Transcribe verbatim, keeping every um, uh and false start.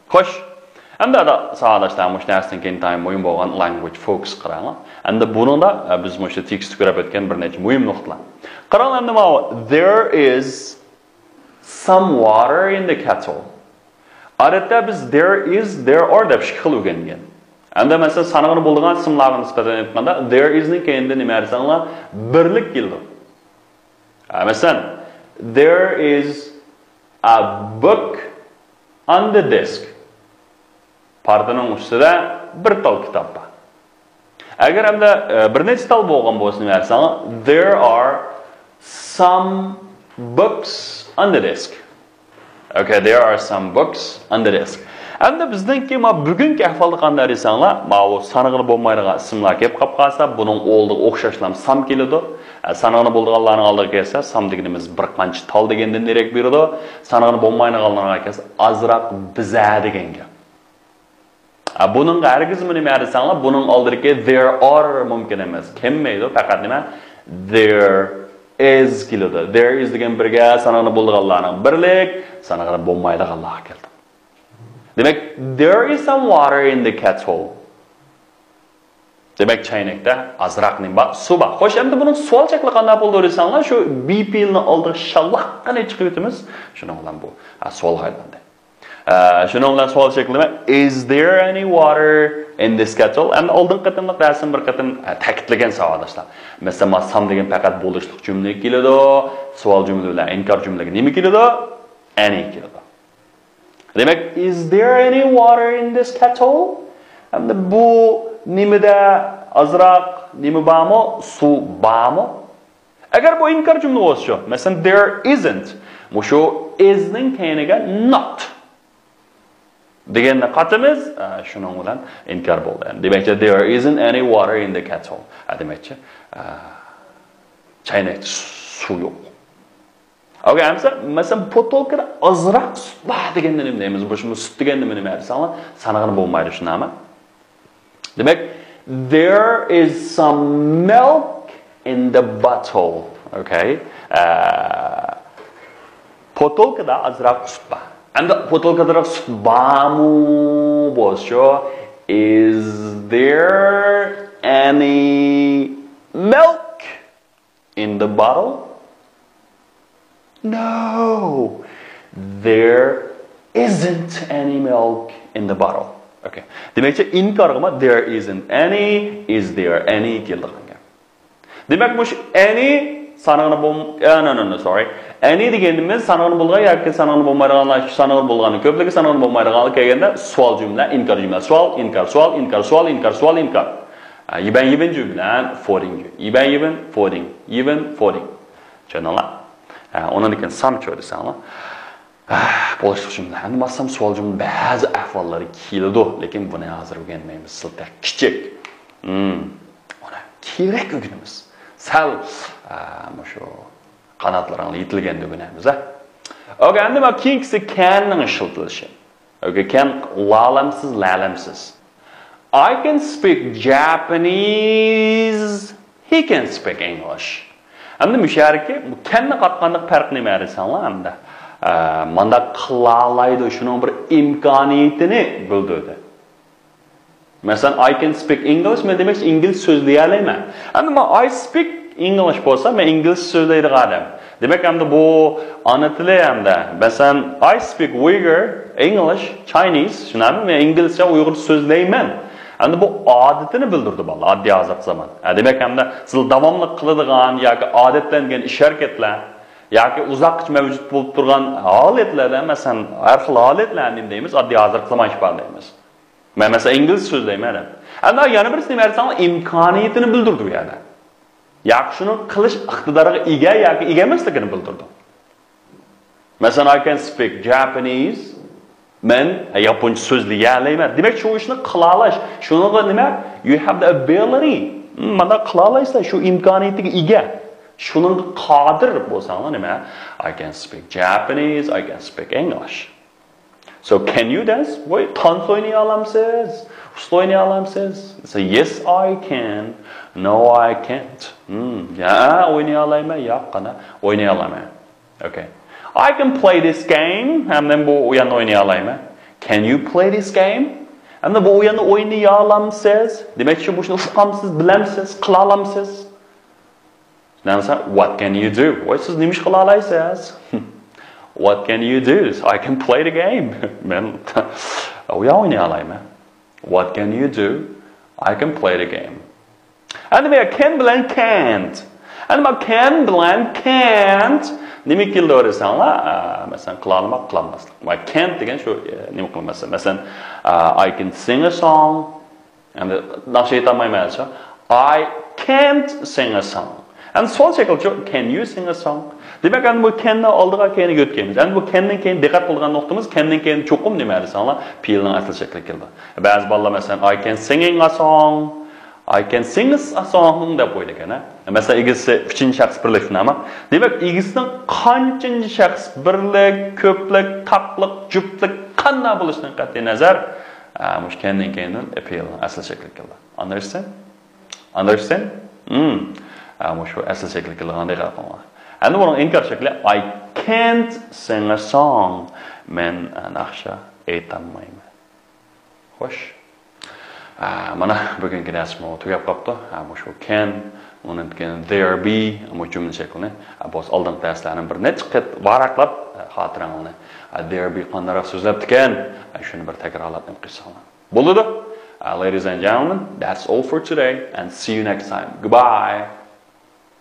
خوش. ئەمدى ئادا ساۋاقداشلار، مۇشۇ نەرسىدىن كېيىن تايىن مۇھىم بولغان language focus قاراڭلار. ئەمدى بۇنىڭدا، ئە، بىز مۇشۇ تېكىستتا كۆرۈپ ئۆتكەن بىر نەچچە مۇھىم نۇقتىلار. قاراڭلار ئەمدى ماۋۇ. There is some water in the kettle. ئادەتتە بىز there is، there are دەپ ئىككى خىل ئۆگەنگەن. ئەمدى مەسىلەن، سانىغىلى بولىدىغان ئىسىملارغا نىسبەتەن ئېيتقاندا، there is نىڭ كەينىدە نېمە دېسەڭلار، بىرلىك كېلىدۇ. ئە، مەسىلەن، there is a book on the desk. پارتىنىڭ ئۈستىدە بىر تال كىتاب بار. ئەگەر ئەمدى، ئە، بىر نەچچە تال بولغان بولسا نېمە دېسەڭلار، there are some books on the desk. Okay, there are some books on the desk. ئەمدى بىزنىڭكى ما بۈگۈنكى ئەھۋالدا قانداق دېسەڭلار، ماۋۇ سانىغىلى بولمايدىغان ئىسىملار كېلىپ قاپ قالسا، بۇنىڭ ئالدىغا ئوخشاشلا سام كېلىدۇ. ئە، سانىغىلى بولىدىغانلارنىڭ ئالدىغا كەلسە، سام دېگىنىمىز بىر قانچە تال دېگەندىن دېرەك بېرىدۇ. سانىغىلى بولمايدىغانلارغا كەلسە، ئازراق بىزە دېگەن گەپ. ئە، بۇنىڭغا ھەرگىزمۇ نېمە دېسەڭلار، بۇنىڭ ئالدىدىكى there are مۇمكىن ئەمەس. كەلمەيدۇ، پەقەت نېمە؟ There is كېلىدۇ. There is دېگەن بىرگە سانىغىلى بولىدىغانلارنىڭ بىرلىك، سانىغىلى بولمايدىغانلارغا كەلدى. دېمەك، there is some water in the kettle. دېمەك، چاينەكتە ئازراق نېمە بار؟ سۇ بار. خوش، ئەمدى بۇنىڭ سوئال شەكلى قانداق بولىدۇ دېسەڭلار، شۇ be پېئىلنى ئالدىغا شالاققىنە چىقىۋېتىمىز. شۇنىڭ بىلەن بۇ، ھە، سوئالغا ئايلاندى. ئە، شۇنىڭ بىلەن سوئال شەكلى نېمە؟ Is there any water in this kettle? ئەمدى ئالدىنقى قېتىملىق دەرسىمۇ بىر قېتىم، ئە، تەكىتلىگەن ساۋاقداشلار. مەسىلەن، ما سام دېگەن پەقەت بولۇشلۇق جۈملىگە كېلىدۇ، سوئال جۈملە بىلەن ئىنكار جۈملىگە نېمە كېلىدۇ؟ Any كېلىدۇ. دېمەك، is there any water in this kettle? ئەمدى بۇ نېمىدە ئازراق نېمە بارمۇ؟ سۇ بارمۇ؟ ئەگەر بۇ ئىنكار جۈملە بولسىچۇ؟ مەسىلەن، there isn't. مۇشۇ is نىڭ كەينىگە not دېگەننى قاتىمىز، ئە، شۇنىڭ بىلەن ئىنكار بولدى. دېمەكچى، there isn't any water in the kettle. ئە، دېمەكچى، ئە، چاينەكتە سۇ يوق. ئوكەي، ئەمسە، مەسىلەن، پوتولكىدا ئازراق سۈت بار دېگەندە نېمە دەيمىز؟ بۇ سۈت دېگەندە نېمە دېسەڭلار، سانىغىلى بولمايدۇ، شۇنداقمۇ؟ دېمەك، there is some milk in the bottle. ئوكەي. ئە، پوتولكىدا ئازراق سۈت بار. ئەمدى پوتولكىدا سۈت بارمۇ بولسىچۇ؟ Is there any milk in the bottle? No, there isn't any milk in the bottle. ئوكەي. دېمەكچى، ئىنكارغىمۇ there isn't any، is there any كېلىدىغان گەپ. دېمەك، مۇشۇ any سانىغىلى بول-، ئە، no, no, no, sorry. Any دېگىنىمىز سانىغىلى بولغان ياكى سانىغىلى بولمايدىغانلار، سانىغىلى بولغاننىڭ كۆپلۈكى، سانىغىلى بولمايدىغانلار كەلگەندە سوئال جۈملە، ئىنكار جۈملە. سوئال، ئىنكار، سوئال، ئىنكار، سوئال، ئىنكار، سوئال، ئىنكار. ئە، يىبەن يىبىن جۈملە، فورىڭ جۈ-، يىبەن يىبىن، فورىڭ، يىبىن فورىڭ. چۈشەندىڭلار؟ ئە، ئۇنىڭدىن كېيىن سامچۇ دېسەڭلار. ئە، بولۇشلۇق جۈملە. ئەمدى مانا سام سوئال جۈملە بەزى ئەھۋاللاردا كېلىدۇ، لېكىن بۇنى ھازىر ئۆگەنمەيمىز. سىلتەك كىچىك. ھىم. ئۇنى كېيىنرەك ئۆگىنىمىز. سەل، ئە، مۇشۇ قاناتلىرىڭلار يېتىلگەندە ئۆگىنەمىز، ھە. ئوكەي، ئەمدى مانا كېيىنكىسى can نىڭ ئىشلىتىلىشى. ئوكەي، can لالەمسىز، لەلەمسىز. I can speak Japanese, he can speak English. ئەمدى مۇشۇ يەردىكى can نى قاتقانلىق پەرقى نېمە دېسەڭلار ئەمدى؟ ئە، مانداق قىلالايدۇ، شۇنىڭ بىر ئىمكانىيىتىنى بىلدۈردى. مەسىلەن، I can speak English، مەن دېمەكچى ئىنگلىز سۆزلىيەلەيمەن. ئەمدى مەن I speak English بولسا، مەن ئىنگلىز سۆزلەيدىغان ئادەم. دېمەك، ئەمدى بۇ ئانا تىلى ئەمدى. مەسىلەن، I speak Uyghur, English, Chinese، شۇنداقمۇ؟ مەن ئىنگلىزچە، ئۇيغۇرچە سۆزلەيمەن. ئەمدى بۇ ئادىتىنى بىلدۈرىدۇ بالىلار، ئاددىي ھازىرقى زامان. ھە، دېمەك، ئەمدى سىز داۋاملىق قىلىدىغان ياكى ئادەتلەنگەن ئىش-ھەرىكەتلەر ياكى ئۇزاققىچە مەۋجۇت بولۇپ تۇرغان ھالەتلەردە، مەسىلەن، ھەر خىل ھالەتلەرنى نېمە دەيمىز؟ ئاددىي ھازىرقى زامان ئىپادىلەيمىز. مەن، مەسىلەن، ئىنگلىز سۆزلەيمەن دەپ. ئەمما يەنە بىرسى نېمە دېسەڭلار، ئىمكانىيىتىنى بىلدۈرىدۇ بۇ يەردە. ياكى شۇنىڭ قىلىش ئىقتىدارىغا ئىگە ياكى ئىگە ئەمەسلىكىنى بىلدۈرىدۇ. مەسىلەن، I can speak Japanese. مەن ياپونچە سۆزلىيەلەيمەن. دېمەك، شۇ ئىشنى قىلالاش. شۇنىڭغا نېمە؟ You have the ability. ھىم، مانا قىلالايسىلەر، شۇ ئىمكانىيىتىگە ئىگە. شۇنىڭغا قادىر بولساڭلار نېمە؟ I can speak Japanese, I can speak English. So, can you dance? ۋاي، تانسا ئوينىيالامسىز؟ ئۇسسۇل ئوينىيالامسىز؟ Say, yes, I can. No, I can't. ھىم، يا، ئوينىيالايمەن، ياق، قانا، ئوينىيالايمەن. Okay. I can play this game. ھەم مەن بۇ ئويۇننى ئوينىيالايمەن. Can you play this game? ئەمدى بۇ ئويۇننى ئوينىيالامسىز؟ دېمەكچى، مۇشۇنى ئۇقامسىز، بىلەمسىز، قىلالامسىز؟ نېمىسە، what can you do? ۋاي، سىز نېمە ئىش قىلالايسىز؟ What can you do? I can play the game. مەن ئويۇن ئوينىيالايمەن. What can you do? I can play the game. ئەمدى مانا can بىلەن can't. ئەمدى مانا can بىلەن can't نېمە كېلىدۇ دېسەڭلار، ئە، مەسىلەن، قىلالماق، قىلالماسلىق. مانا can't دېگەن شۇ، ئە، نېمە قىلماسلىق. مەسىلەن، ئە، I can sing a song. ئەمدى ناخشا ئېيتالمايمەن دېسە، I can't sing a song. ئەمدى سوئال شەكلىچۇ، can you sing a song? دېمەك، ئەمدى بۇ can نى ئالدىغا كەينىگە يۆتكەيمىز. ئەمدى بۇ can نىڭ كەينى دىققەت قىلىدىغان نۇقتىمىز، can نىڭ كەينى چوقۇم نېمە دېسەڭلار، پېئىلنىڭ ئەسلى شەكلى كېلىدۇ. بەزى بالىلار، مەسىلەن، I can singing a song. I can sing a song دەپ قويىدىكەن، ھە. مەسىلەن، ئىگىسى ئۈچىنچى شەخس بىرلىك نامى. دېمەك، ئىگىسىنىڭ قانچىنچى شەخس بىرلىك، كۆپلۈك، تاقلىق، جۈپلۈك، قانداق بولۇشىدىن قەتئىينەزەر، ئە، مۇشۇ can نىڭ كەينىدىن پېئىلنىڭ ئەسلى شەكلى كېلىدۇ. Understand? Understand? ھىم. ئە، مۇشۇ ئەسلى شەكلى كېلىدىغان دىققەت قىلىڭلار. ئەمدى بۇنىڭ ئىنكار شەكلى، I can't sing a song. مەن، ئە، ناخشا ئېيتالمايمەن. خوش. ئە، مانا بۈگۈنكى دەرسمۇ تۈگەپ قاپتۇ. ئە، مۇشۇ can، ئۇنىڭدىن كېيىن there be، مۇ جۈملە شەكلىنى، ئە، بولسا ئالدىنقى دەرسلەرنى بىر نەچچە قېت ۋاراقلاپ، ئە، خاتىرەڭلارنى، ئە، there be قانداقراق سۆزلەپتىكەن، ئە، شۇنى بىر تەكرارلاپ نېمە قىلساڭلار. بولىدۇ. ئە، ladies and gentlemen, that's all for today and see you next time. Goodbye.